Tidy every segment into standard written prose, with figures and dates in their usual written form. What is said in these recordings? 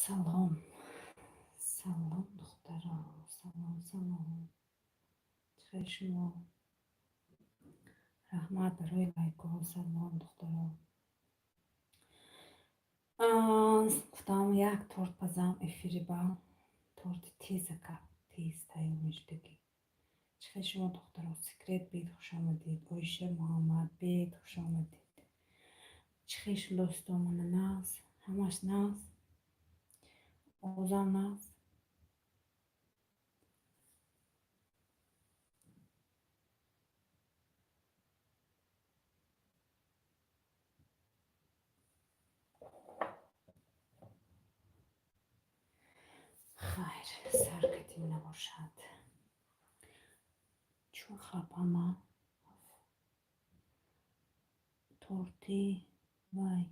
Салом, салом, духтаро, салом, салом. Чӣ хел шумо? Раҳмат барои лайкҳо. Салом, духтаро. Гуфтам, як торт пазам, эфири ба торти тезака, тез тайёр мешудагӣ. Чӣ хел шумо, духтаро? Секрет бед, хуш омадед. Оиша Муҳаммад бед, хуш омадед. Чӣ хел шуд, дӯстомона? Нағз, ҳамаш нағз, овозам нағз? Хайр, сар кардем набошад. Чун хапама торти вай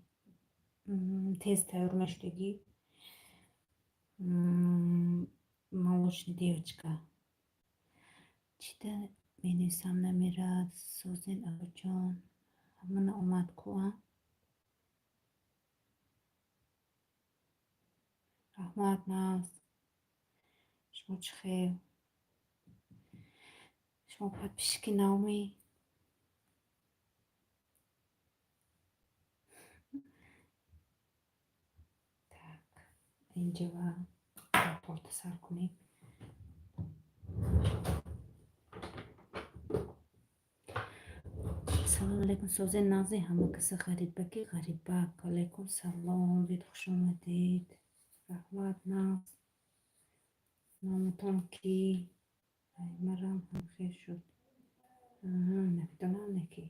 тез тайёр мешудагӣ, молочный девочка. Чита менависам, намерад. Созен, абуҷон, ҳамана омад ку, а? Раҳмат, нағз. Шумо чӣ хел? Шумо подписчики навмӣ? Так, инҷа ва торта сар кунем. Салом алейкум, созе, нағзи, ҳама каса? Ғарибаки ғарибак, алейкум салом, бед, хуш омадед. Раҳмат, нағз. Номатон кӣ? Марам ҳамхел шуд, намедонам, не ки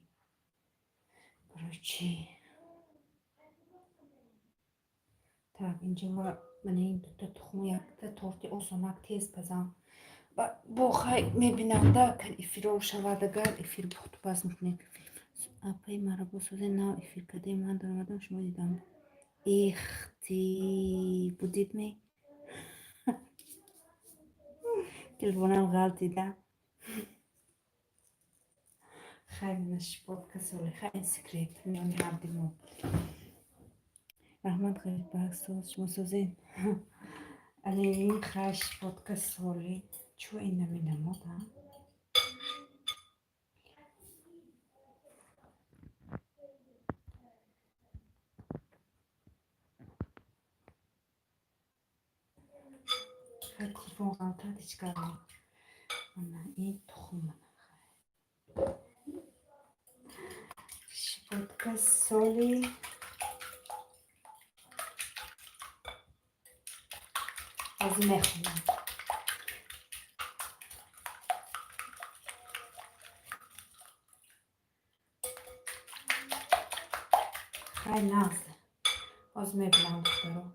барои чӣ. Так, инҷа мана ин дута тухм, якта торти осонак тез пазам. Бо хай мебинам да, кан эфиро шавад, агар эфир пухту паз мекунем. Апаи маро созе, нав эфир кардем, ман даромадам, шумо дидам. Ихти, будид ме? Телефонам ғалтида. Хай, щепотка соли. Хай, секрет миёни ҳарди мо. Раҳмат, Ғарибак, соз, шумо созед? Алин, хай, щепотка соли. Чӯ ин наминамод, а? Хай, телефон ғалтад, ҳеҷ гап не. Мана ин тухм, мана, хай. Щепотка соли. Ҳозир мехонам. Хай, нағз. Ҳозир мебинам, духтаро.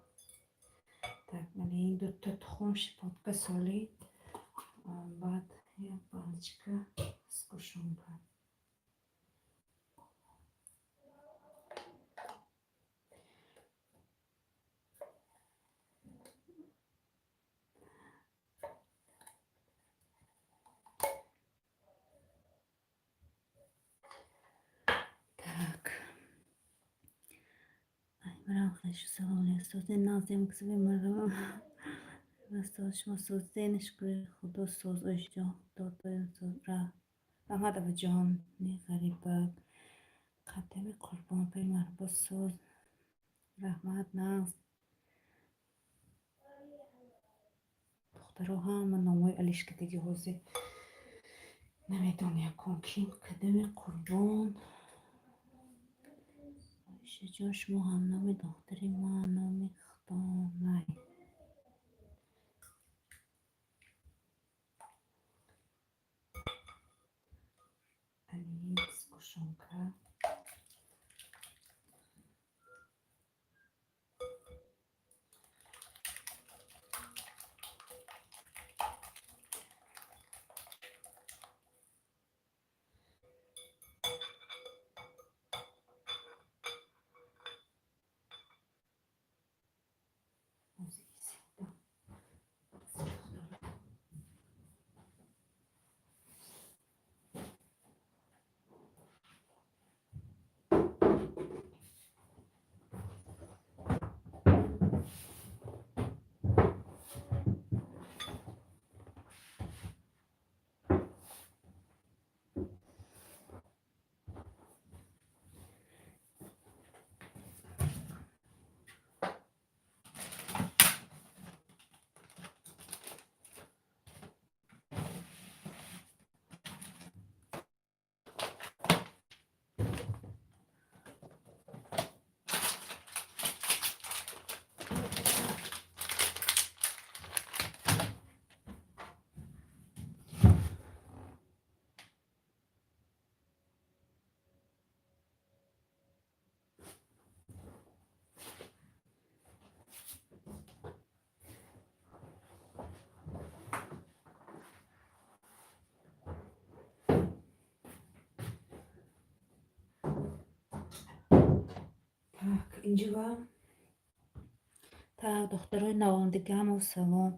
Так, мана ин дута тухм, щепотка соли, баъд як баночка сгущёнка. Так. Ай, марам хеле. Салом алейкум. Созен, нағзем, касаби марам. Соз, шумо созен? Шукри Худо, соз, оишҷон, Худо доим соз. Раҳмат, абуҷон, не Ғарибак. Қадами қурбон, пай марҳабо, соз. Раҳмат, нағз. Духтаро, ҳама номҳои алишкадаги ҳозир намедонам якон ким кадами қурбон. Оишаҷон, шумо ҳамноми духтари ман, номи худонай. Ани сгущёнка. Ҳозир исида. Духтаро. Инҷива. Так, духтарои навомдигамо, салом.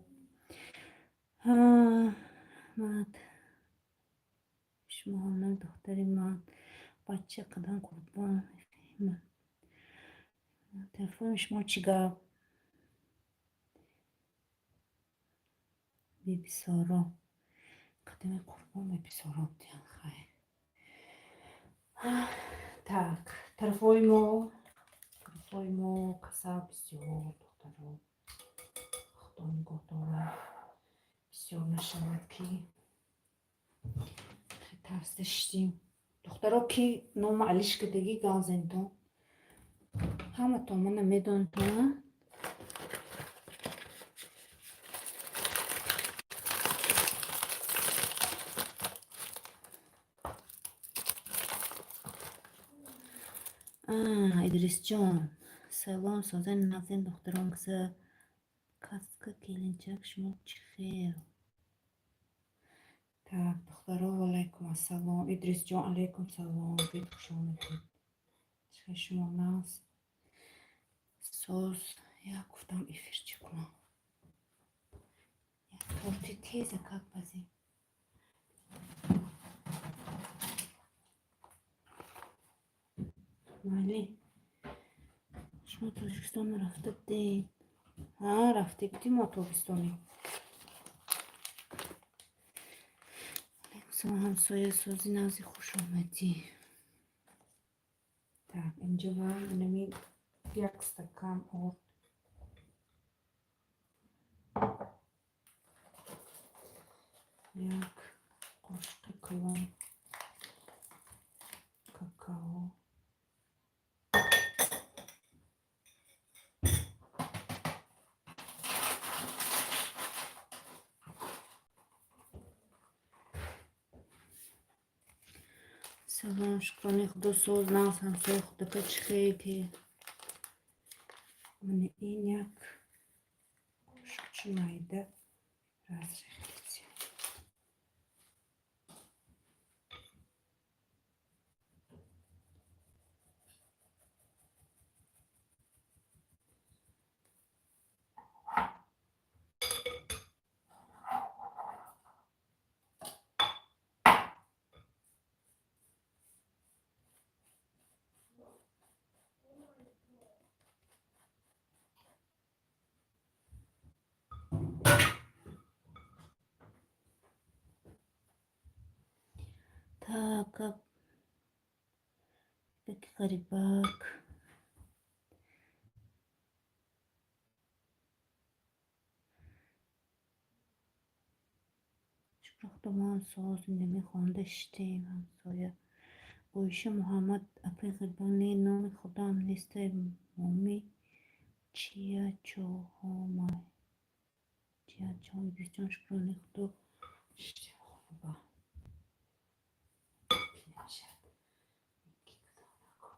Мад шумо ҳамнам, духтари ман, бача қадам қурбон. Телефони шумо чӣ гап? Бибисоро. Қадами қурбон, Бибисоро будиян, хайр. Так, тарафҳои мо касал бисёр, духтаро. Худо нигоҳ дорад. Бисёр нашавад, ки тарсида шиштем. Духтаро, ки нома Алишка дагӣ, гав зентон. Ҳаматон мана медонтон. Идрисҷон, салом, созани нағзин, духтарон, каска, келинчак шумо чӣ хел? Так, духтаро, алайкум ассалом. Идрисҷон, алайкум салом. Бед, хуш омадед. Чӣ хел шумо, нағз? Соз, як гуфтам, эфир чӣ кунам? Як торти теза как пазем. Майли. Шумо Тоҷикистон рафта будед? Ҳа, рафта будем мо тобистони. Алайкум, ҳамсоя, сози нағзи, хуш омадӣ. Так, инҷа ва инами як стакан орд. Як қошуқи калон какао. Салом, шукрони худо, соз, нағз, ҳамсоя, худака чӣ хел ки? Мана ин як қошуқчи майда разрыхлитель. Так, как ғарибак. Шукр худо, мо ҳам соз, инами хонда шиштем, ҳамсоя. Оиша Муҳаммад, апаи Ғарибак, не, номи худам нестай, моми чия чоҳомай. Чия чоҳ, Идрисҷон, шукрони худо, шиштем хона. Намешавад. Ки кадом накун.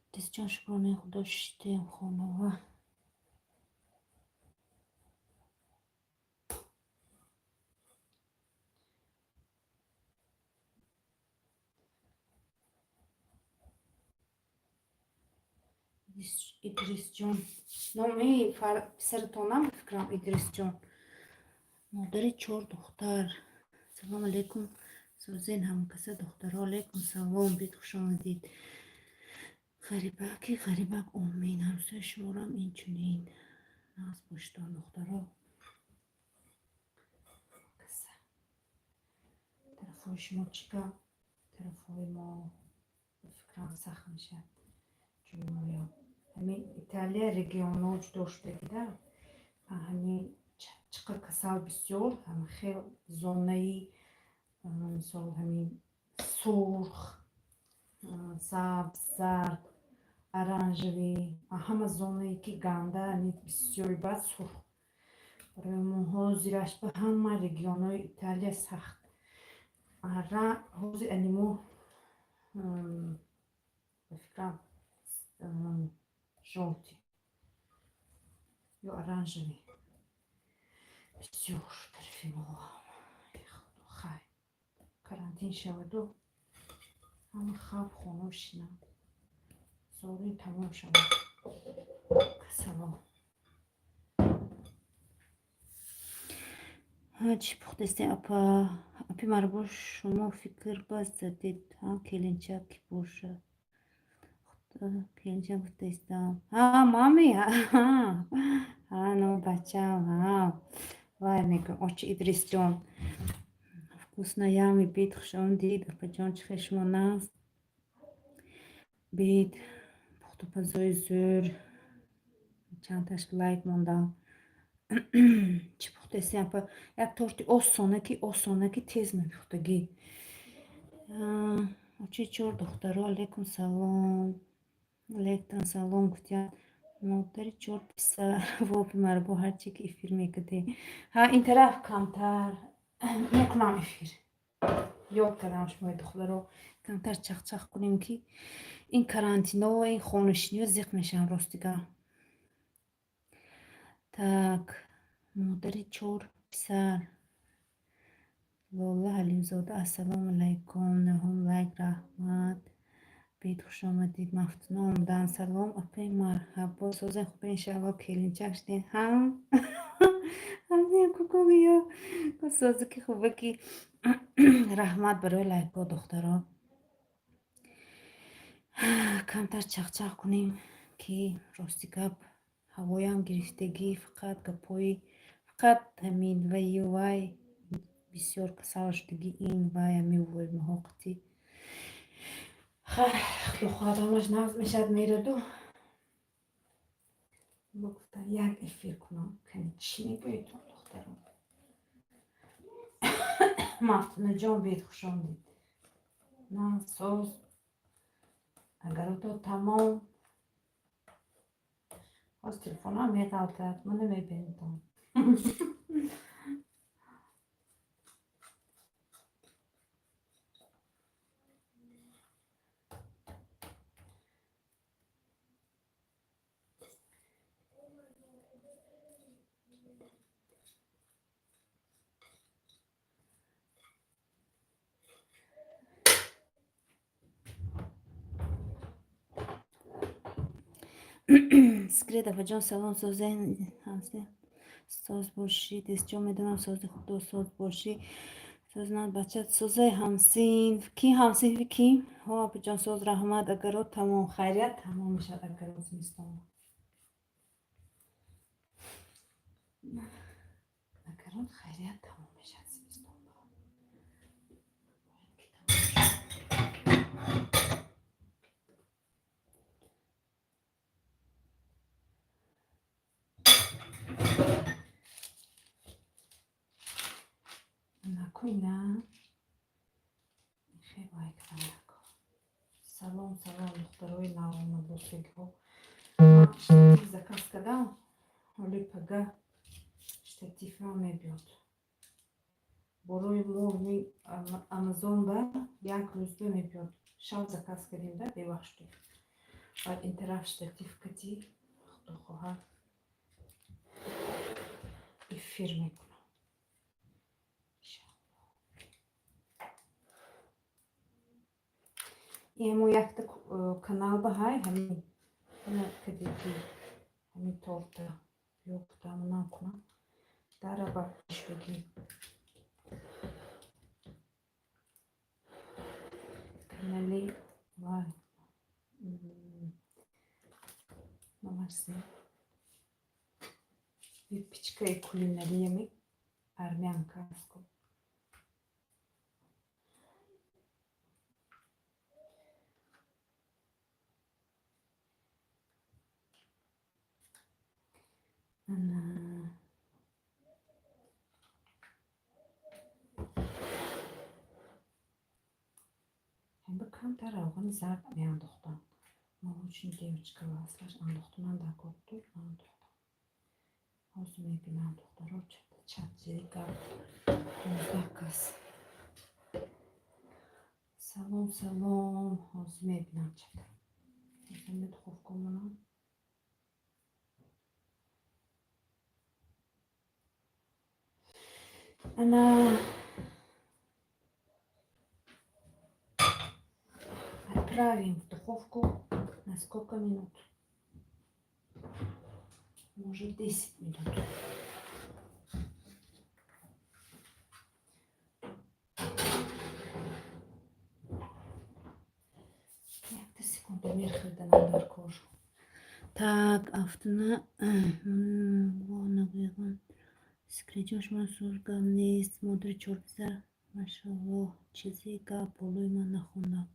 Идрисҷон, шукрони худо, шиштем хонава. Идрисҷон. Номи писаратонам, фикрам, Идрисҷон. Модари чор духтар. Салом алейкум. Созен, ҳамкаса, духтаро, алейкум салом. Бед, хуш омадед. Ғарибаки ғарибак, омин. Ҳамсояи шуморам инчунин. Нағз бошедон, духтаро. Каса. Тарафҳои шумо чӣ гап? Тарафҳои мо, фикрам, сахт мешавад. Ҷои моё. Ҳамин Италия регионҳо ҷудо шудагида. Ҳамин чӣ қадр касал бисёр, ҳама хел зонаи, мисол, ҳамин сурх, сабз, зард, оранжевый, ҳама зонае ки ганда, ҳамин бисёри, баъд сурх. Барои мо ҳозираш ба ҳама регионҳои Италия сахт. Ҳозир анимо, ба фикрам, Жёлтый ё оранжевый. Бисёр парфюмҳо. Хай, карантин шаваду, ҳама хаб хона бишинам. Зорин тамом шавад. Касало. Чӣ пухтастем, апа? Апи Марбо, шумо фикр ба задед, ҳа, келинчак ки бошад. Келинчак гуфтаистам. Ҳа, мами, ҳа, но бачам, ҳа. Вай мегӯям, очи Идрисҷон. Вкусно, ями бит, хушомадид, апаҷон, чӣ хел шумо нағз? Бит, пухтупазои зӯр. Чандташ лайк мондам. Чӣ пухтастем, апа? Як торти осонаки, осонаки, тез мепухтагӣ. Очи чор духтаро, алейкум салом. Алейкум салом гуфтиянд. Модари чор писар, вопи Марбо, ҳарчи ки эфир мекардем. Ҳа, ин тараф камтар мекунам эфир. Ёд кардам шумои духтаро, камтар чахчах кунем, ки ин карантино, ин хонашиниё зиқ мешавам, ростига. Так, модари чор писар. Лола Ҳалимзода, ассалому алайкум. Нӯҳум лайк, раҳмат. Бед, хушомадид. Мафтуна омадан. Салом, апаи марҳабо. Созен, хубе, иншаалло, келинчак шудем. Ҳам кукумиё. Созу ки хубе ки, раҳмат барои лайкҳо, духтаро. Камтар чахчах кунем, ки рости гап, ҳавоям гирифтагӣ, фақат гапҳои фақат ҳамин ваю вай, бисёр касал шудагӣ, ин вай, ҳамин воймаҳо қатӣ. Хай, худо хоҳад, ҳамаш нағз мешавад, мераду. Мо гуфтам, як эфир кунам. Кани, чӣ мегӯед, духтаро? Мафтунаҷон, бед, хушомадид. Нағз, соз. Агарото тамом. Ҳоз телефонам меғалтад, ма намебинедам. Скрет, апаҷон, салом, созен, соз бошӣ, дестҷон, медонам, сози худо, соз бошӣ. Сознат, бача, созаи ҳамсинф. Ки ҳамсинфи ки? Ҳо, апаҷон, соз, раҳмат, агаро тамом, хайрият тамом мешавад агаро зимистон. Агарот хайрият тамом мешавад зимистон. Бояд ки тамом шавад. Накуй, на. Хеле вай кардам нако. Салом, салом, духтарои навомадбошагиҳо. Ман штатив заказ кардам. Ҳоли пага штативам мебиёд. Борои мо Амазон ба як рӯзба мебиёд. Шаб заказ кардем да, бевақт шудем. Баъд ин тараф штатив кати, худо хоҳад, эфир мекунам. Иншалло. Имо якта канал ба ҳай ҳамин кадеги ҳамин торта ё гуфтам кунам. Дара ба шудагӣ. Канали вай номаш Выпечка и кулинариями армянка аст. Ана. Ҳамба камтар равғани зард меандохтам. Молочный, девочка, аслаш андохтанам дар кор наандохтам. Ҳозир мебинам, духтаро, чат гап 15 кас. Салом, салом, ҳозир мебинам чата. Духовка монам. Ана, отправим в духовку на сколько минут? Может, 10 минут. Якта секундомер хӯрданам дар кор. Так, афтона нагӯягон секретҷон, шумо суз гап нест. Модари чор писар, машаллоҳ, чизе гап болои ман нахондам.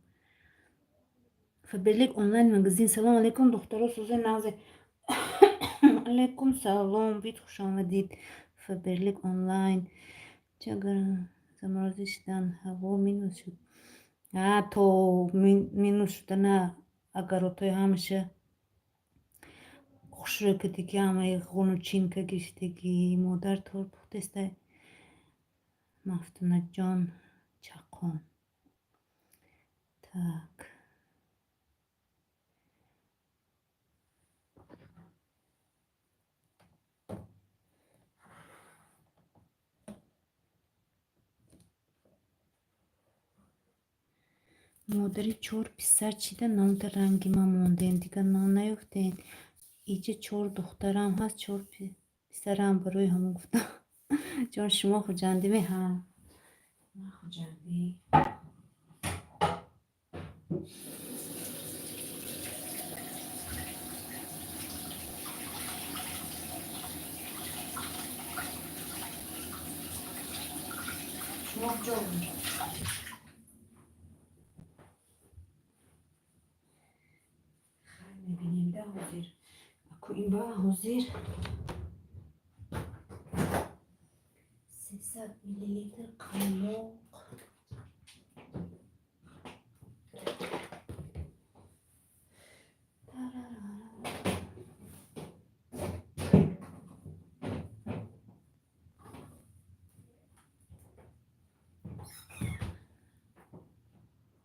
Фаберлик онлайн магазин. Салом алейкум, духтаро, сӯзи нағзе. Алейкум салом, бит хушомадид. Фаберлик онлайн. Чагар заморозӣ шудан, ҳаво минус шуд. А то минус шудана огородҳои ҳамаша хушрӯй кардагӣ, ҳамаи ғунучин гирифтагӣ. Модар торт пухтестай, Мафтунаҷон чақон. Так. Модари чор писар чида номта ранги ман мондем, дигар ном наёфтем. Иҷа чор духтарам ҳаст, чор писарам, барои ҳамон гуфтам. Ҷон, шумо хуҷандӣ ме? Ҳа. Ман хуҷандӣ. Шумо куҷо будед? Хай, мебинем да ҳозир. Аку ин ба ҳозир 300 миллилитр қаймоқ. Тарарара.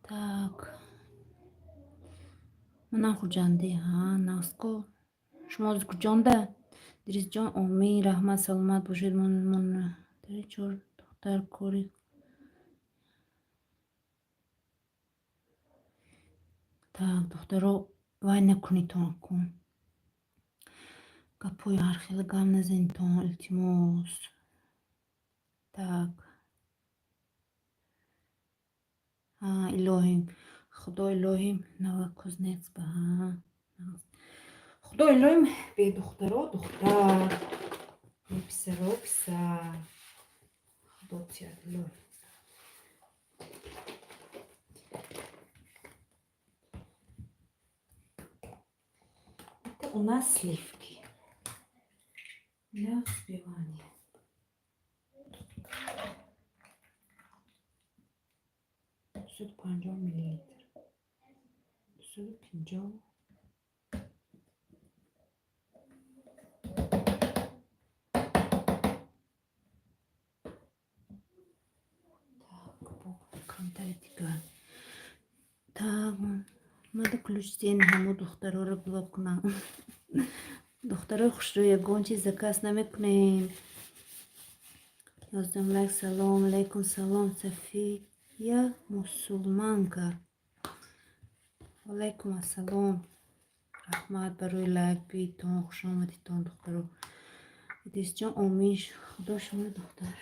Так. Манам хуҷандӣ, ҳа, Наско. Шумо аз куҷонда? Идрисҷон, омин, раҳмат, саломат бошед. Модари чор духтар кори. Так, духтаро, вай накунитон кун. Гапҳои ҳархела гап назанитон, илтимос. Так. Ҳа, илоҳим. Худо илоҳим, Новокузнецк ба, ҳа. Худо илоҳим, бедухтаро духтар, беписаро писар. Худо тиёд, илоҳим. Это у нас сливки для взбивания. 250 миллилитр. 250. Так, бо камтари дигар. Так, мада ключ ден, ҳамо духтароро блок кунам. Духтарои хушрӯ, ягон чиз заказ намекунем. 11 лайк, салом, алейкум салом, Сафия мусулманка. Алейкум ассалом. Раҳмат барои лайк битон, хушомадитон, духтаро. Идрисҷон, омин, Худо шумо духтар.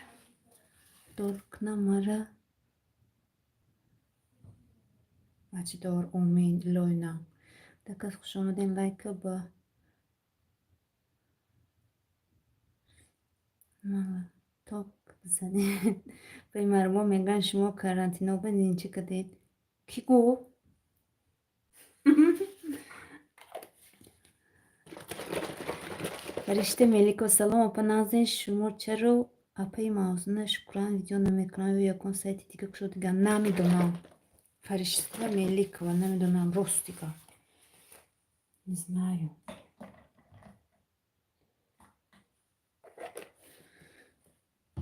Дор кунам мара бачадор, омин, илоҳи. Дакас хушомадем, лайка ба молоток бизанед. Ба мармо мегӯянд, шумо карантиноба нинча кардед. Кӣ гуфт? Фаришта Меликова, салом, апа Назин, шумо чаро апаи Мавзуна Шукран видео намекунанд ё ягон сайти дига кушодаган? Намедонам. Фаришта Меликова, намедонам, ростига. Не знаю.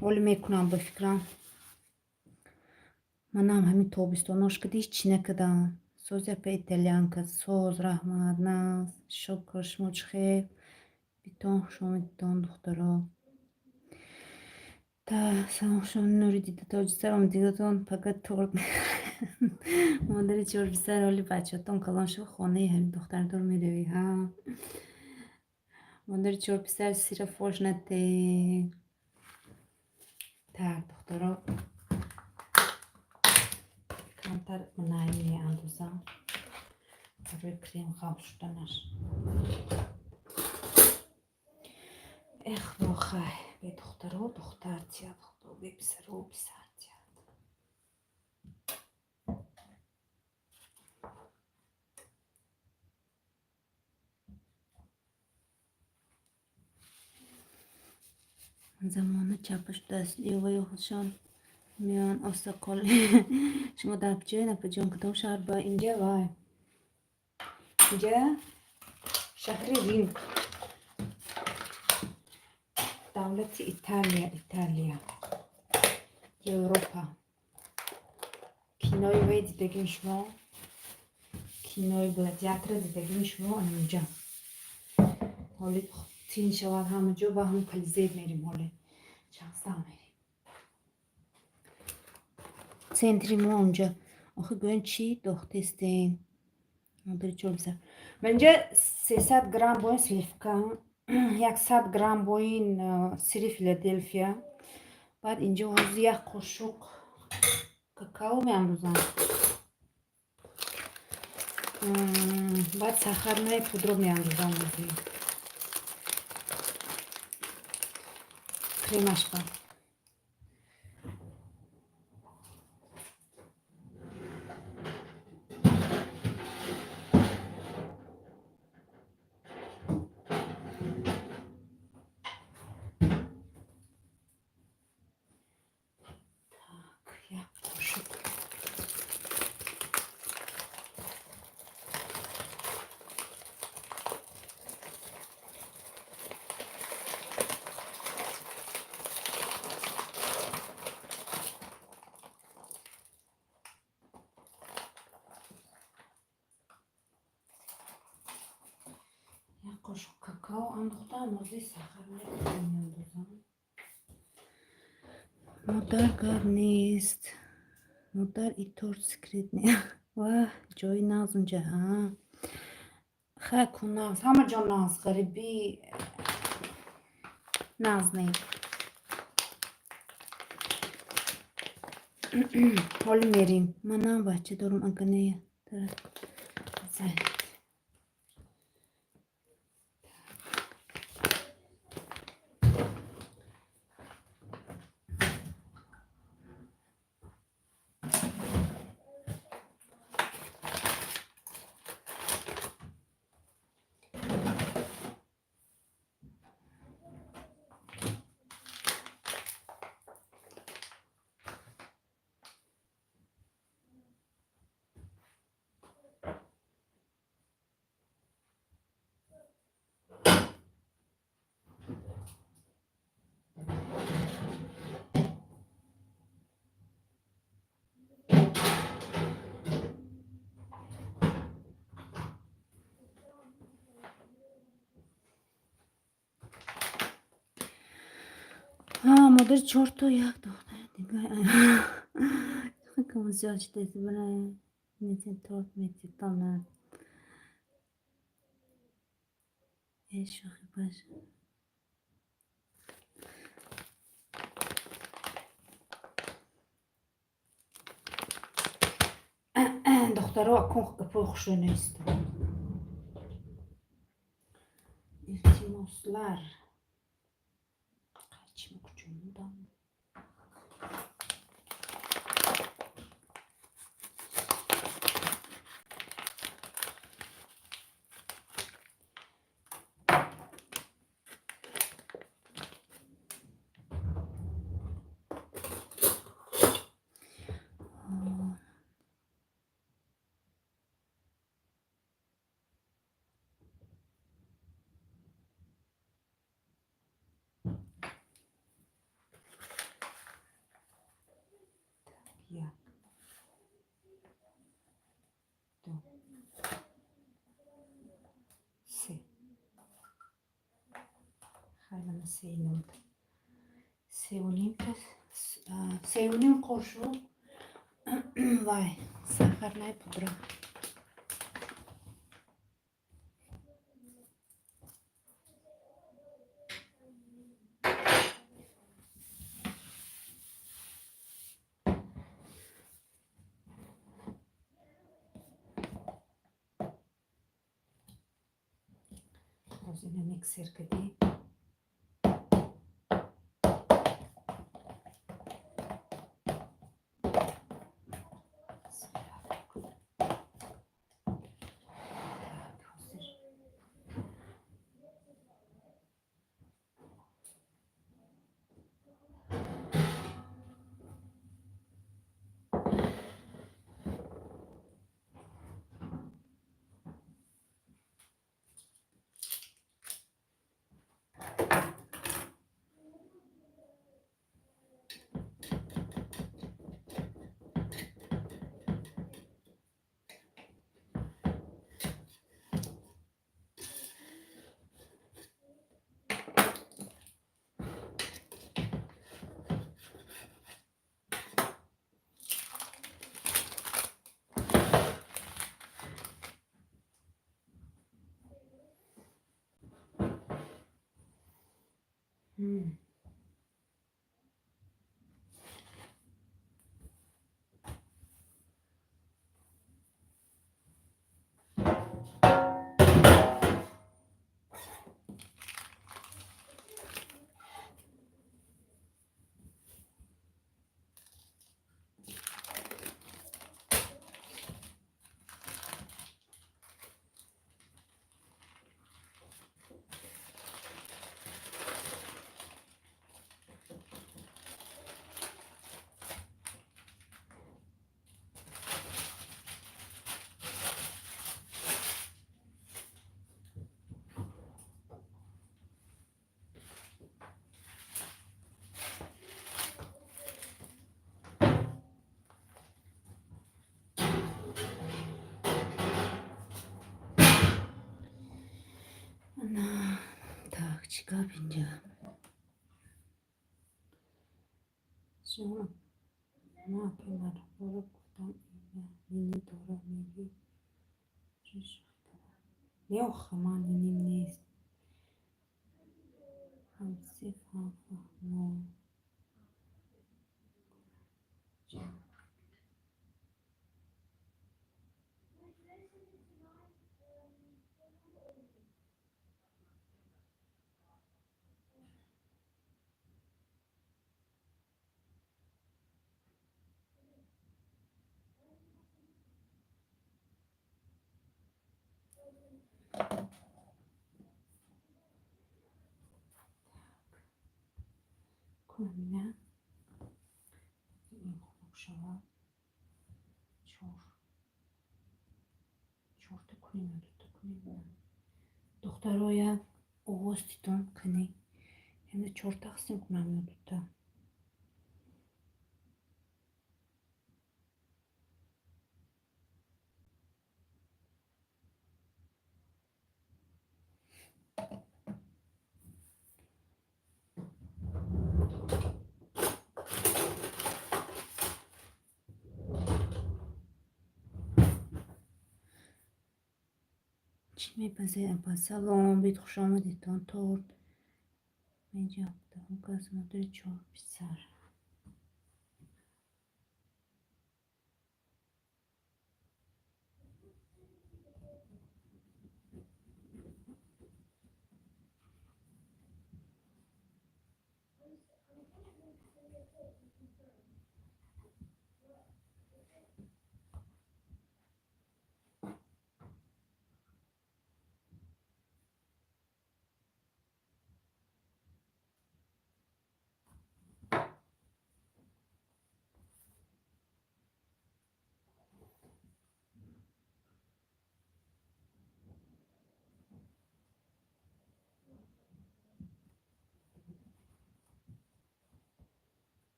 Ҳоле мекунам, ба фикрам. Манам ҳамин тобистонош кади ҳеч чӣ накардам. Сози, апа, итальянка, соз, раҳмат, наз, шукр, шумо чӣ хел? Битон хушомадитон, духтаро. Та салом, хушомад, нури дида, тоҷисар омадиготон, фақат торт. Модари чор писар, ҳоли бачаҳотон калон шуд, хонаи ҳамин духтардор меравӣ, ҳа? Модари чор писар, сира фош натед. Так, духтаро, камтар манаи меандозам барои крем ғафз шуданаш. Эх, вохай, бе духтаро духтар тияд, худо, бе писаро писар тияд. Замона чапа шудааст, ёваю худшон меоян осақол. Шумо дар куҷоед, апаҷон, кадом шаҳр? Ба инҷа, вай, инҷа шаҳри Рим, давлати Италия, Италия, Европа. Кинои вай дидагим шумо, кинои Гладиатора дидагим шумо, анинҷа. Ҳоли тин шавад ҳама ҷо, ба ҳам Колизей мерим, ҳоли чанд сал мерим. Центри мо онҷа. Охи гӯем, чӣ дохтестен? Модари чор писар. Ма инҷа 300 грамм боин сливка, 100 грамм боин сири Филаделфия. Баъд инҷа ҳозир як қошуқ какао меандозам. Баъд сахарная пудра меандозам ҳозир. Кремаш ба. Так, як қошуқ. Як қошуқ какао андохтам, ҳозир сахарная пудра меандозам. Модар, гап нест. Модар, и торт секретный. Ваҳ, ҷои нағз унҷа, ҳа. Хай ку нағз, ҳама ҷо нағз, ғарибӣ нағз не. Ҳоли мерим. Манам бача дорум, ага не. Зай. Ҳа, модари чорто як духтар дигар. Кам зиёд шудааст, торт метитонад. Э, шӯхӣ баша. Духтаро, акун гапои хушрӯ нестам. Илтимослар. Қайчима куҷо мондам? Як, ду. Сеюнимта. Сеюнимта. Сеюним қошуқ вай сахарная пудра. Боз ина миксер кардем. Так, ҳозир. Ана, так, чӣ гап инҷа? Ма апай марҳаборо гуфтам, ина нини дора мегӣ. Не, охи, ман ниним нест. Ҳам сиф, ҳам фаҳмо. Кунамина ин хунук шавад. Чор. Чорта кунем ё дута кунем? Духтароя, овоз дидум, кани. Ҳамда чор тақсим кунам ё дута? Чӣ мепазед, апа? Салом, бид хушомадедтон. Торт меҷаб. Кас модари чор писар.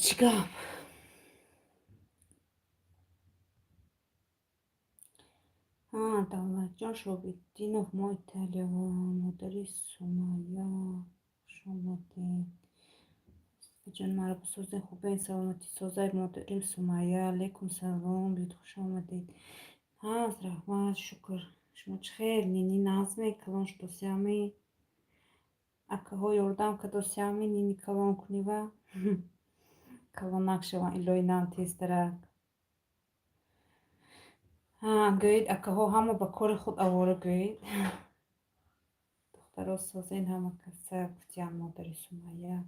Чӣ гап? Ҳа, Давлатҷон Шобиддинов, мо Италиява, модари Сумайя, хуш омадед. Ҷон, маро бисозед, хубен, саломатӣ созай, модарим Сумайя, алейкум салом, биёд, хуш омадед. Ҳа, раҳмат, шукр. Шумо чӣ хел? Нини назме, калон шудосями? Акаҳо ёрдам кадосями, нини калон кунива? Калонак шаванд, илоҳи нам тезтарак. Ҳа, гӯед, акаҳо ҳама ба кори худ овора гӯед. Духтаро созен ҳама каса, гуфтиям модари Сумайя.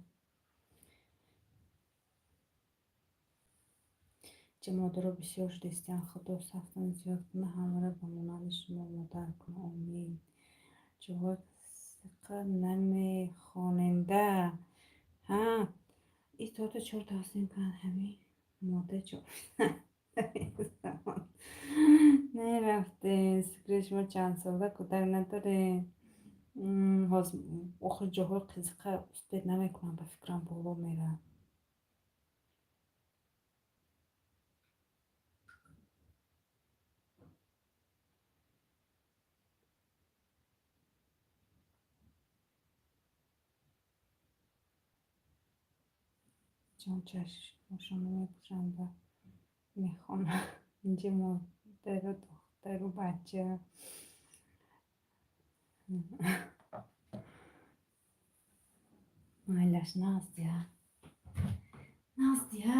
Ча модаро бисёр шудистиян, Худо сафтон зиёд кунад, ҳамаро ба монанди шумо модар кунад, омин. Ҷоҳои сиқа намехоненда. Ҳа, итота чор тақсим кан ҳамин мода чор. Нерафтем, секрет шумо чандсола кӯдак надоред? Ҳозир охир ҷоҳои қизиқа успеть намекунам, ба фикрам боло меравад. Ҷон, чашмошонро мепӯшам ва мехонам. Инҷа модару духтару бача. Майлаш, Наздя. Наздя.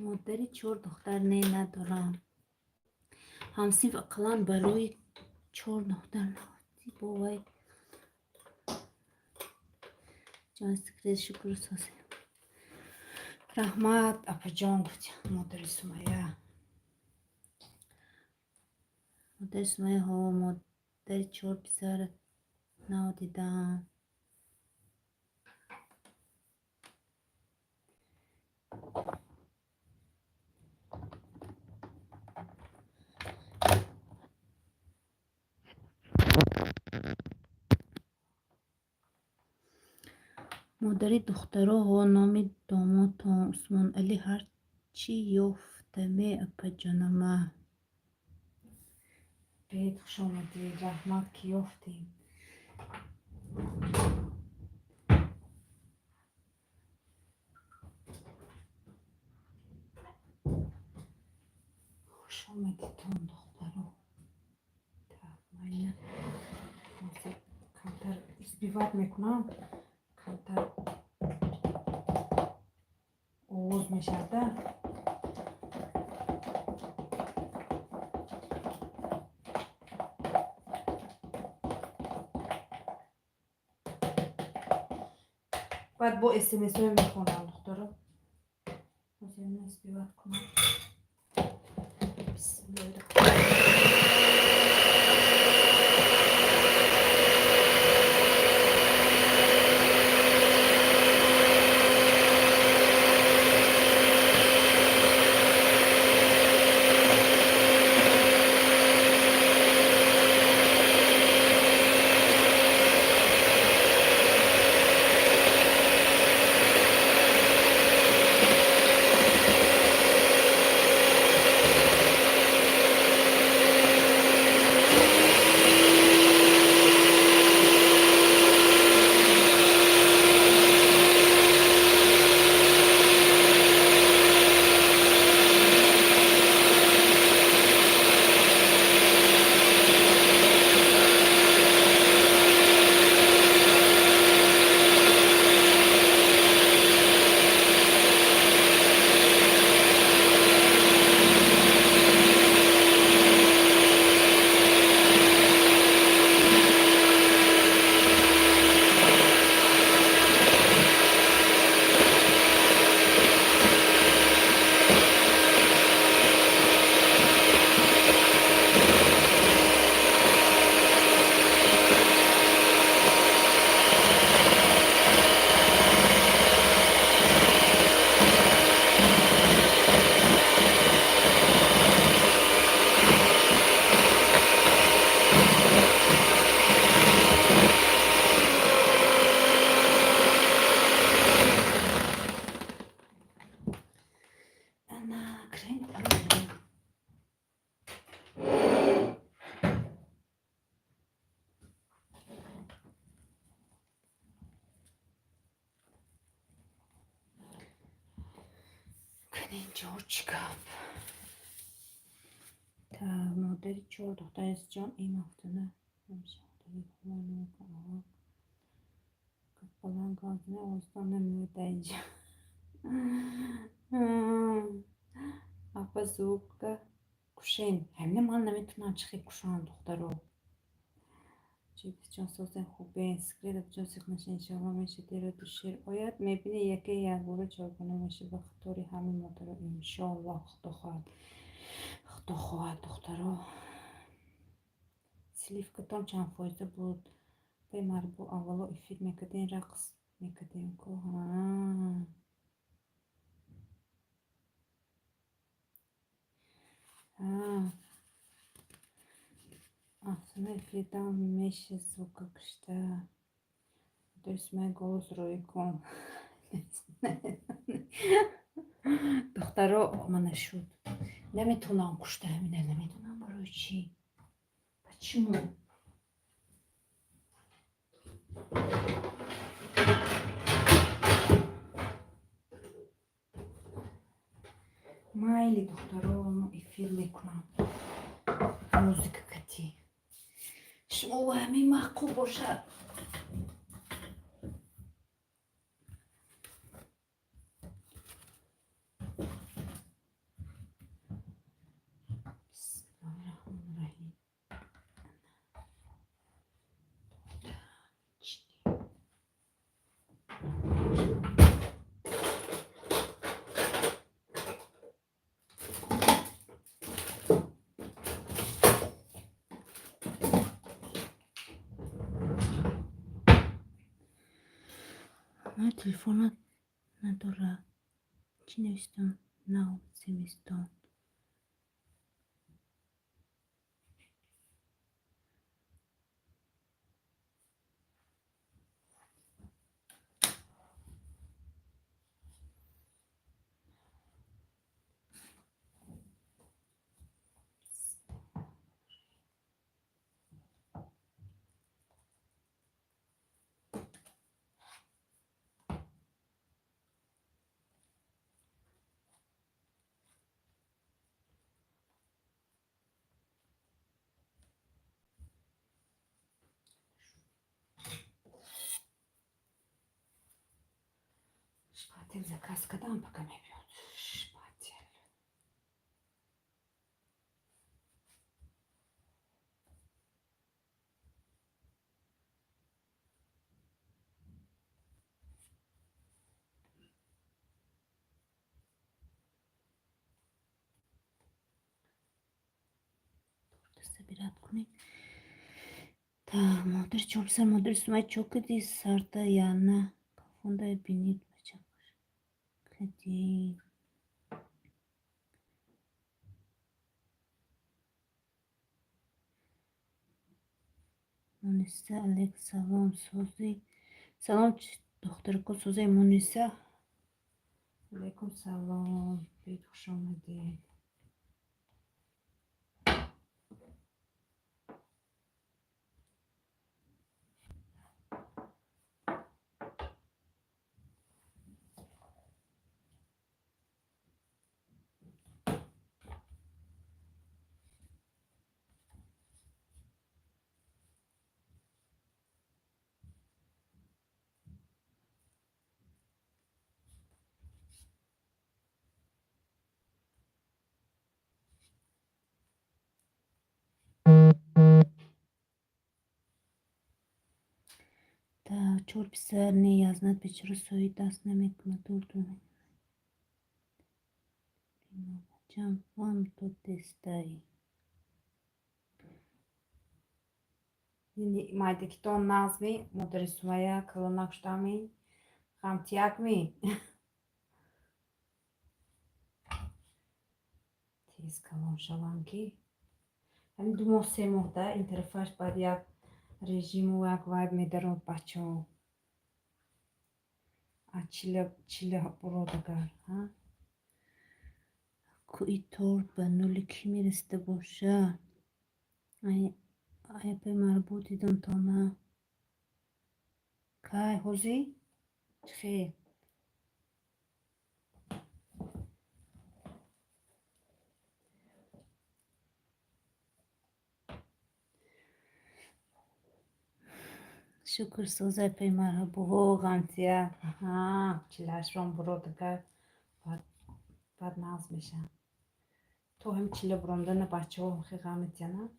Модари чор духтар не, надорам. Ҳамсинф ақаллан барои чор духтар нахоҳӣ бовай. Ҷон, секрет, шукру созем. Раҳмат, апаҷон, гуфтям модари Сумайя. Модари Сумайя, ҳо, модари чор писар нав дидам. Модари духтаро, ҳо, номи домодтон Усмоналӣ ҳар чӣ ёфтаме, апаҷонама. Бед, хуш омадед, раҳмат, ки ёфтем. Хуш омадедтон, духтаро. Так, майна ҳозир камтар избивать мекунам, камтар овоз мешавада. Баъд бо смсҳое мехонам, духтаро. Ҳозир избивать кунам. Бисмиллоҳи. Инҷо чӣ гап? Так, модари чор духтар ҷон, ин ҳафтана баланд гап зана, овозтон намеояд дар инҷа. Апа, звука кушен. Ҳамина ман наметавонам чӣ хел кушам, духтаро. Чипсҷон, созен, хубен. Секретаҷон, сиқ нашин, иншоалло меша дера душер ояд. Мебини, яке якбора чоргона меша ба хатори ҳамин модаро, иншоалло, худо хоҳад. Худо хоҳад, духтаро. Сливкатон чанд фоиза буд? Пай марбу аввало эфир мекардем, рақс мекардем ку. Ҳа. Афсона, эфирдам меша звука кушта. То есть май голос рӯй кун. Духтаро, мана шуд. Наметавонам кушта ҳамина, намедонам барои чӣ. Почему? Майли, духтаро, эфир мекунам. Музыка кати. Шумо ҳамин маъқул бошад. Бисмиллоҳи раҳмони раҳим. Ман телефонат надорад. Чӣ навистон? Нав зимистон. Шпатель заказ кардам, пока мебиёд. Шпатель. Торта собирать кунед. Так, модари чор писар, модари Сумай, чо кардӣ? Сарда яна кафондай бинид бача кардӣ. Муниса, алейк салом, созӣ. Салом, духтарако, созӣ, Муниса. Алейкум салом. Биёед, хуш омадед. Так, чор писар не язнад, бечора сои даст намекунад. Урду бачам вам додестай. Майдакитон нағзми, модари Сумайя, калонак шудами, ғамтиякми. Тез калон шавам ки. Ҳамин 2 моҳ, 3 моҳ да ин тарафаш баъд як режиму як вайб медарод бачаҳо. А чила чила буродагар, ҳа? Кӯи торт ба нули кӣ мерасида боша? Ай апай марбут дидам то на. Кай ҳозӣ? Чӣ хел? Шукр, созай, пай марҳабо, Ғамтия. Аҳа, чилаашрон бурод, агар баъд нағз мешавад. То ҳам чила буромдана бачаҳо хе ғам метиҳанд.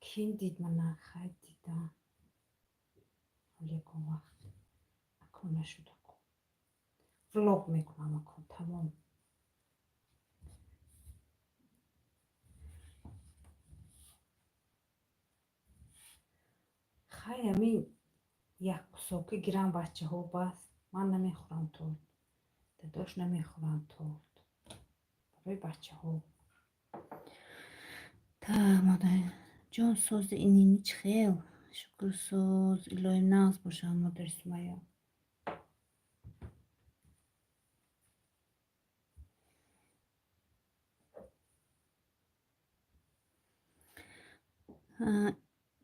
Кин дид мана, хай дидам. Ҳоло ягон вақт акун нашуд аку. Влог мекунам акун, тамом. Хай, ҳамин як кусоки гирам бачаҳо, бас. Ман намехӯрам торт. Дадош намехӯранд торт. Барои бачаҳо. Та модарҷон, сози инини чӣ хел? Шукр, соз, илоҳим нағз бошад, модари Сумайё.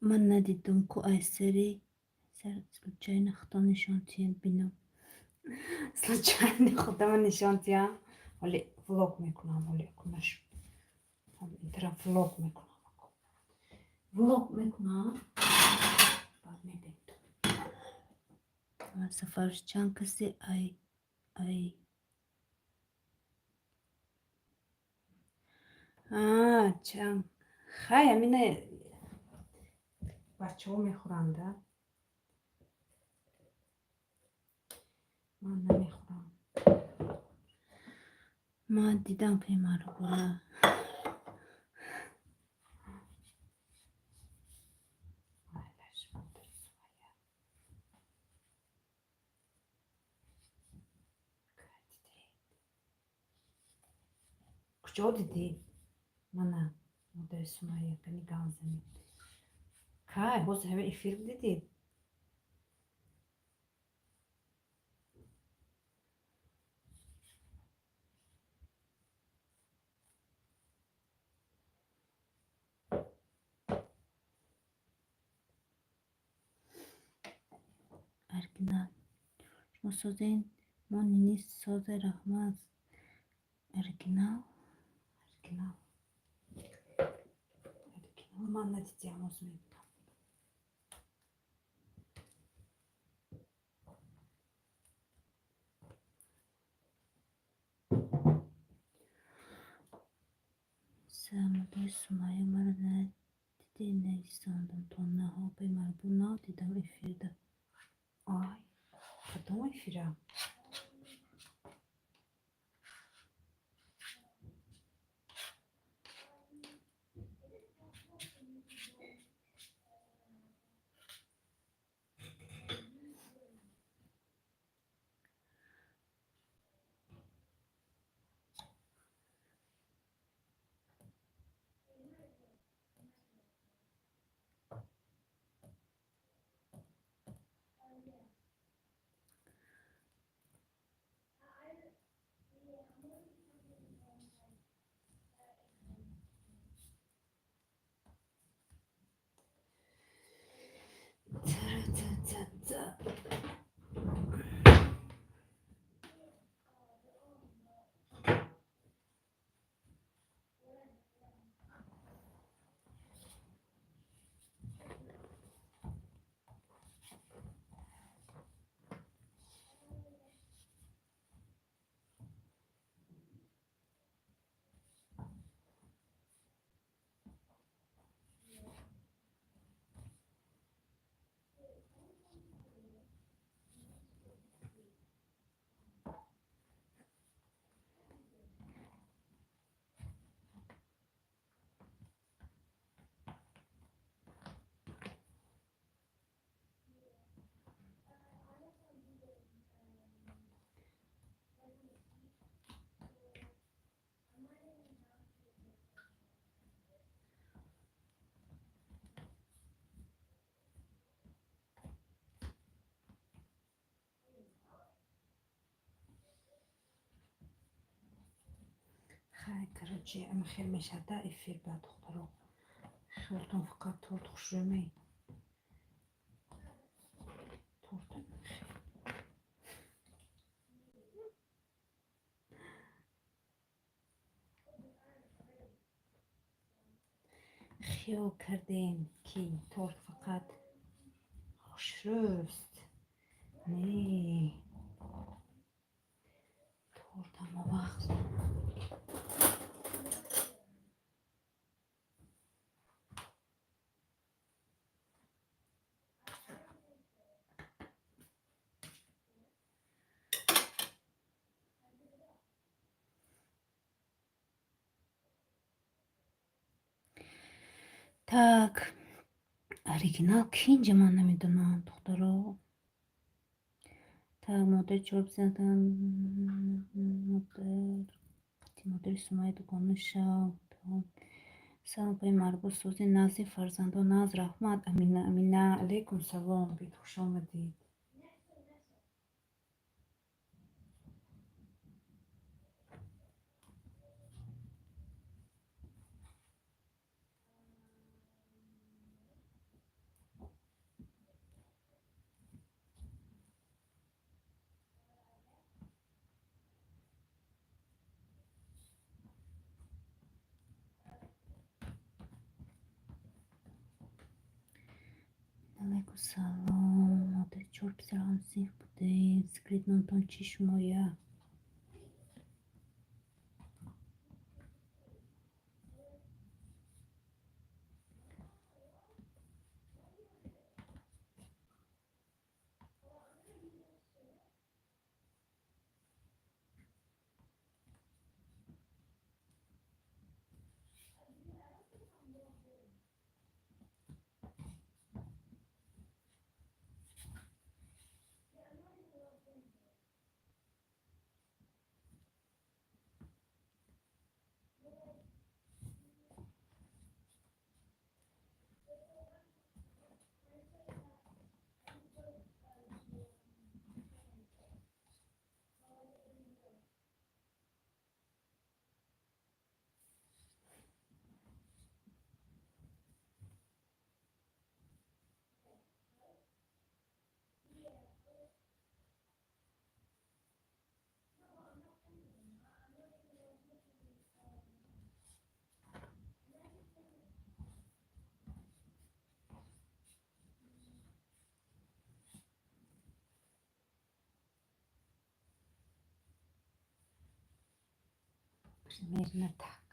Ман надидум ку, ай сари сар случайно хато нишон тиҳед бинам. Случайно худама нишон тиҳам. Ҳоли влог мекунам, ҳоли акун нашуд. Ин тараф влог мекунам. Влог мекунам. Баъд мебинем. Сафарш чанд касе ай чанд хай, ҳамина бачаҳо мехӯранда. Ман намехӯрам. Ман дидам, пай марҳабора. Майлаш, модари Сумайя. Кай дидед? Куҷо дидӣ? Мана, модари Сумайя, кани гап занед. Кай, ҳозир ҳамин эфир дидӣ? Оригинал. Шумо созен, мо нини созе, раҳмат. Оригинал? Оригинал. Оригинал ман надидиам, ҳозир мебинам. Модари Сумайё, маро надидӣ, нависондам то наҳо, пай марҳабо, нав дидам эфирда. Ай, кадом эфира? Хай, короче, ама хел мешада эфир ба духтаро. Хелтон фақат торт хушрӯ. Торт хел. Хиёл кардем, ки торт фақат хушрӯст. Не, торт ҳама вақт. Так, оригинал кинҷа, ман намедонам, духтаро. Так, модари чор бизандан, модар қати модари Сумайя дугона шав. Салом, пай марбут, сози назди фарзандо наз, раҳмат, Амина, Амина, алейкум салом, бит, хуш омадед. Алейкум салом. Модари чор писар ҳамсинф будем. Секрет номтон чӣ, шумоя? Примерно так.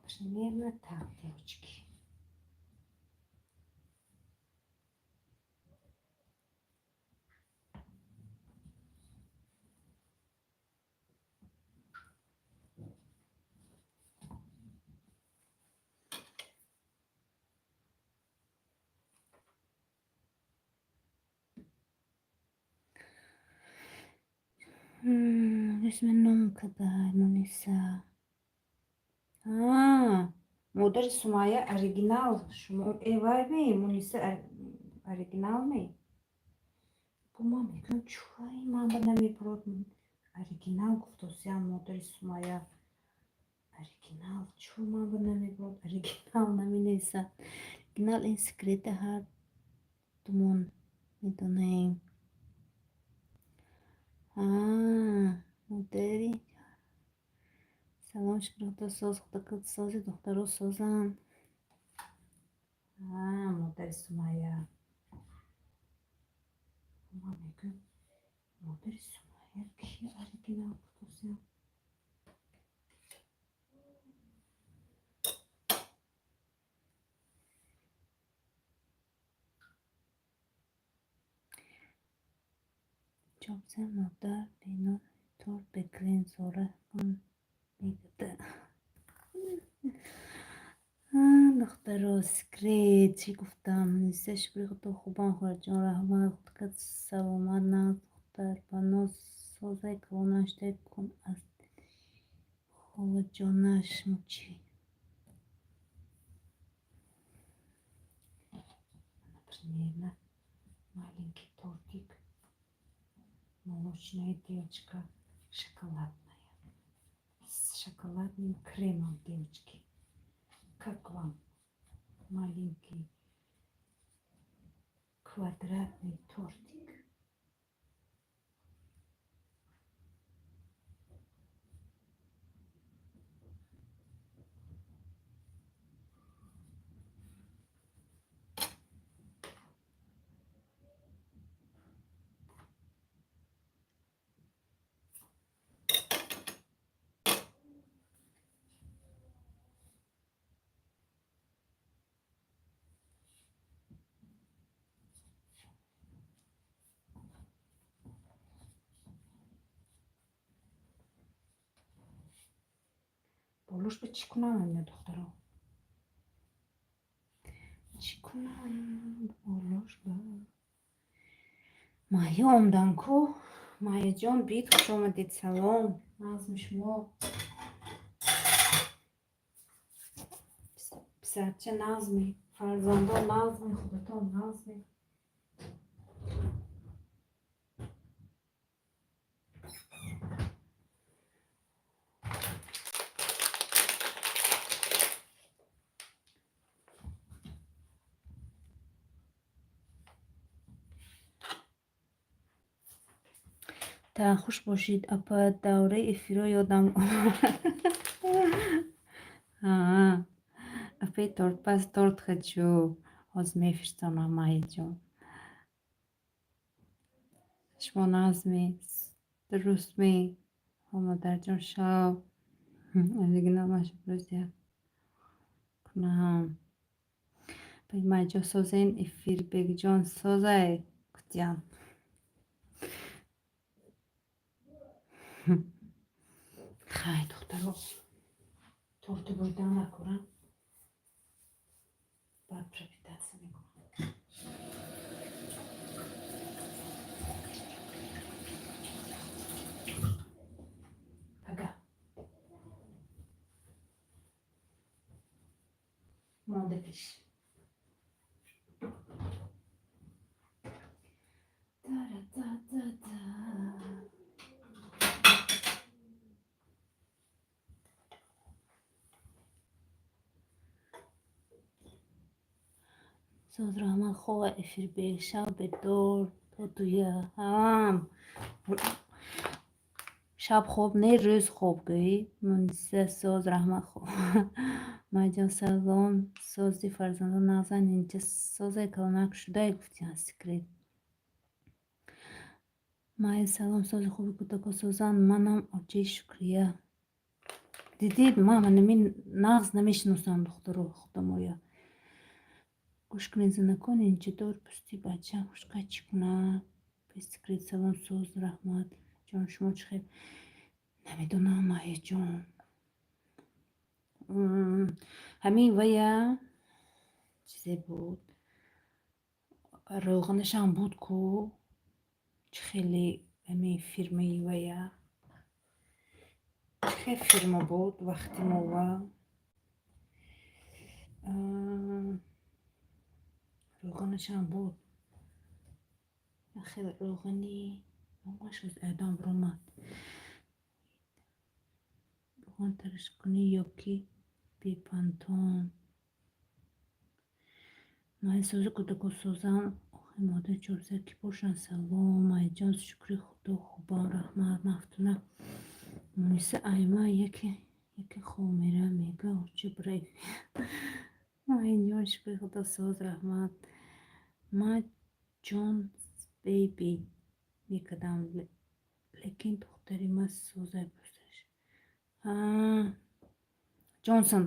Примерно так, девочки. Исми ном кадай, Муниса? Модари Сумайя оригинал. Шумо эвай ме, Муниса оригинал ме? Бо ман мегӯям, чӯй ман ба намебурод оригинал гуфтосиям модари Сумайя. Оригинал, чӯ ман ба намебурод оригинал наменависад. Оригинал ин секрета ҳар думон медонем. Модари салом, шукр, худо соз, худо сози, духтаро созанд. Модари Сумайя. Ман мегӯям, модари Сумайя ки оригинал гуфтосиям? Чобза модар бенон торт бекрем зора кун мегӯяд. Духтаро, секрет чӣ гуфтам? Муниса, шукри худо, хубам, хоҳарҷон, раҳмат, худкат саломат, нағз, духтар бано созай, калонаш дай кун аз холаҷонаш мучи. Примерно маленький тортик. Молочная девочка, шоколадная. С шоколадным кремом, девочки. Как вам маленький квадратный тортик? Болош ба чӣ кунам, ина, духтаро? Чӣ кунам болош ба? Майя омдан ку. Майяҷон, бид, хуш омадед, салом. Назми шумо. Писарча назми, фарзандон назми, худатон назми. Та хуш бошед, апа, давраи эфиро ёдам омад. Апаи тортпаз, торт хочу. Ҳозир мефирстонам, Майяҷон. Шумо назми, дурустми? Модарҷон, шав. Оригинал маша рӯз як кунам. Апаи Майяҷон, созен, Эфирбекҷон созай, кутям. Хай, духтаро, торти буридан накунам. Баъд пропитаться мекунам. Ага. Монда пеш. Та-ра-та-та-та. Соз, раҳмат, хова, Эфирбек, шаб бедор то дуя. Ҳам. Шаб хоб не, рӯз хоб гӯӣ. Муниса, соз, раҳмат, хоб. Майҷон, салом, сози, фарзандон нағзан, инҷа созай, калонак шудай, гуфтиян секрет. Майя, салом, сози, хуби, кӯдако созанд, манам очаи Шукрия. Дидид, ман ҳамин нағз намешиносам, духтаро, худамоя. Гӯш кунед, занакон, инҷадор пӯсти бачаам хушка чӣ кунад? Секрет, салом, соз, раҳмат. Ҷон, шумо чӣ хел? Намедонам, Майяҷон. Ҳамин вая чизе буд. Рӯғанашам буд ку. Чӣ хеле ҳамин фирмаи вая. Чӣ хел фирма буд вақти мова? Рӯғанашам буд. Хеле рӯғани номаш аз ёдам баромад. Рӯған тарашкунӣ ё ки бепантон. Майя, сози, кӯдако созам. Охи модар, чорсар кӣ бошанд? Салом, Майяҷон, шукри Худо, хубам, раҳмат. Мафтуна Муниса айма яке яке хоб мера мега оча бирай. Майяҷон, шукри Худо, соз, раҳмат. Ма Ҷонс Бейби мекардам, лекин духтари ма созай пӯсташ. Ҷонсон.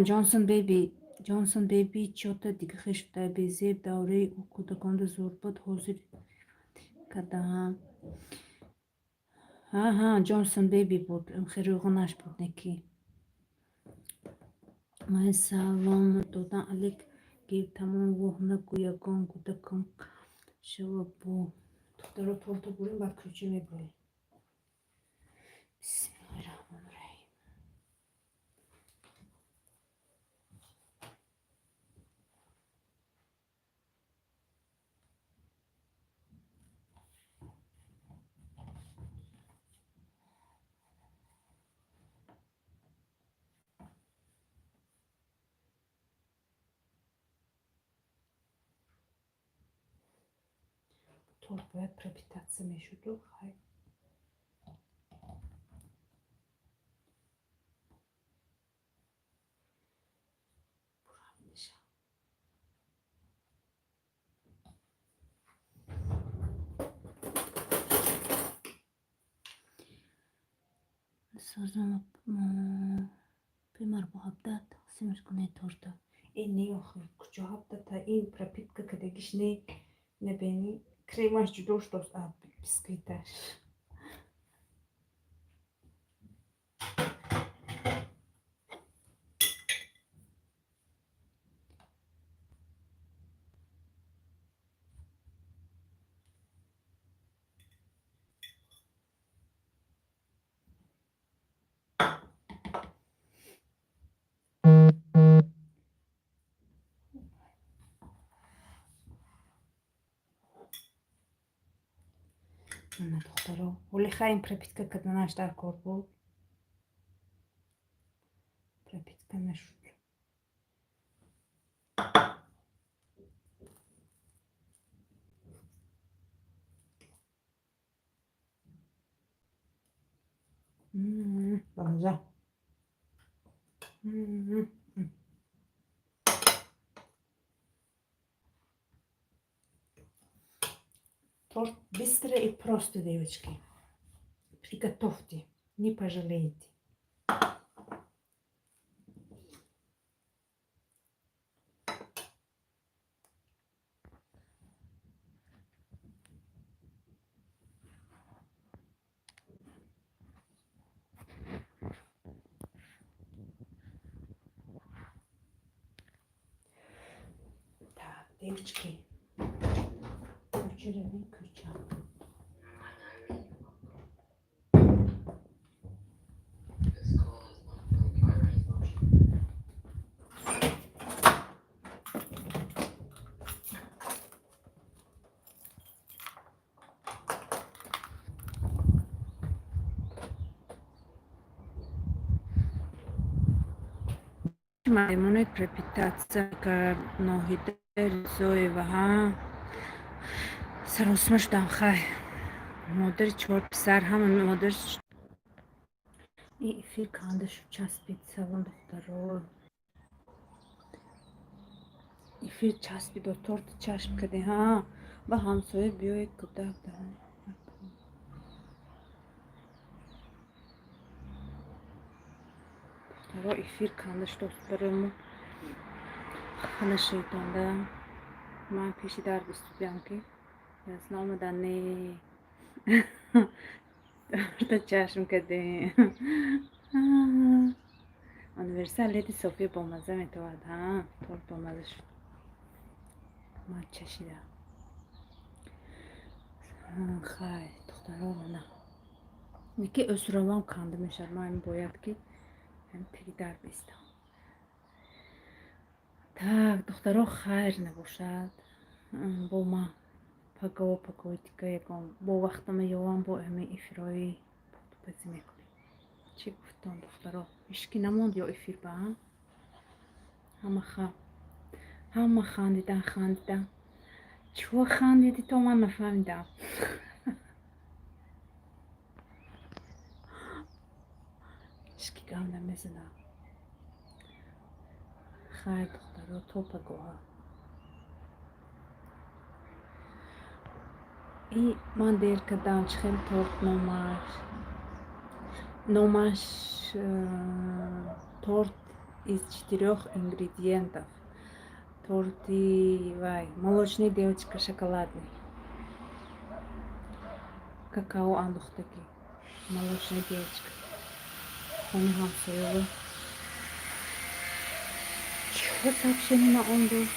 Ҷонсон Бейби. Ҷонсон Бейби чё-то дига хел шуда безеб, давраи ӯ кӯдаконда зур буд, ҳозир кардам. Ҳа, Ҷонсон Бейби буд. Хеле рӯғанаш буд неки. Майя, салом додан, алек гир тамом, воҳ нагӯ, ягон кӯдакам шава бо. Духтаро, торта бурем, баъд кӯча мебурем. Бисмиллоҳи раҳмони раҳим. Торт бояд пропитаться мешуду, хай. Бурам мешавад. Созам, бемар, бо 17 тақсимаш кунед торта. Ин не, охир, куҷо 17-та, ин пропитка кардагиш не, набинӣ, кремаш ҷудо шудааст аз бисквиташ. Ана, духтаро, ҳоли хайм, пропитка карданаш дар кор буд, пропитка нашуд. Бамаза. Торт быстро и просто, девочки. Приготовьте, не пожалеете. Так, девочки, кӯча равем, кӯча. This call is not requiring motion. Мемонед пропитаться кард. Ноҳида Ризоева, ҳа, саросима шудам. Хай, модари чор писар, ҳама модар. И эфир канда шуд, часпид. Салом, духтаро. Эфир часпидо, торти чашм кардем. Ҳа, ба ҳамсоя биёед, кӯдак дар духтаро. Эфир канда шуд, барои мо хафа нашаведонда. Ман пеши дар бистудиам, ки ясна омадан. Не, торта чашм кардем. Универсал Леди София бомаза метавад. Ҳа, торт бомаза шуд, ман чашидам. Хай, духтаро, на ки ӯсуравам канда мешавад. Ман бояд ки теги дар бистам. Так, духтаро, хайр набошад. Бо ма паго, пагои дига ягон бо вақтама ёвам, бо ҳамин эфирҳои пухтупазӣ мекунем. Чӣ гуфтон, духтаро? Ҳечки намонд ё эфир ба ҳама? Ҳама хандидан, хандидан. Чиво хандидӣ, то ман нафаҳмидам. Ҳечки гап намезанад. Хайр, духтаро, то пагоҳа. И ман дер кардам. Чӣ хел торт номаш? Номаш торт из четырёх ингредиентов, торти вай, молочный девочка, шоколадный, какао андохтагӣ, молочный девочка. Хони ҳамсоява чиҳо сообщение ма он буд.